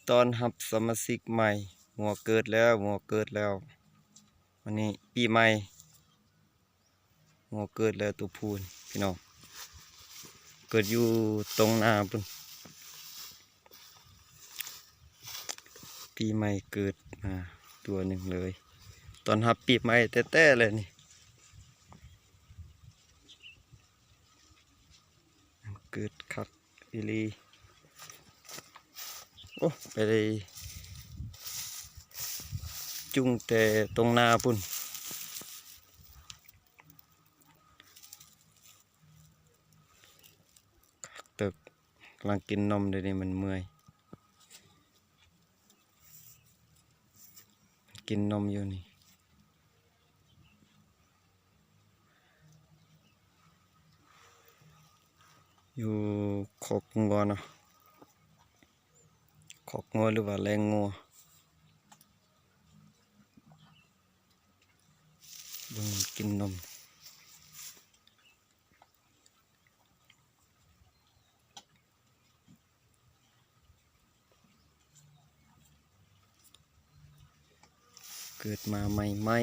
ຕ້ອນຮັບສະມາຊິກໃໝ່. ງົວເກີດແລ້ວ, ງົວເກີດແລ້ວ. ວັນນີ້ປີໃໝ່, ງົວເກີດແລ້ວຕົວຜູ້ນີ້ ພີ່ນ້ອງ. ເກີດຢູ່ຕົງນາພຸ້ນ. ປີໃໝ່ເກີດມາຕົວໜຶ່ງເລີຍ. ຕ້ອນຮັບປີໃໝ່ແທ້ໆ ແຫຼະນີ້. ເກີດຄັກອີ່ຫຼີ. ໂອ້ ໄປໄດ້ຈຸງແຕ່ຕົງນາພຸ້ນ. ຄັກເຕີບ. ກຳລັງກິນນົມ ດຽວນີ້ມັນເມື່ອຍ. ມັນກິນນົມຢູ່ນີ້. ຢູ່ຄອກງົວເນາະ, ຄອກງົວ ຫຼືວ່າແລງງົວ. ເບິ່ງກິນນົມ. ເກີດມາໃໝ່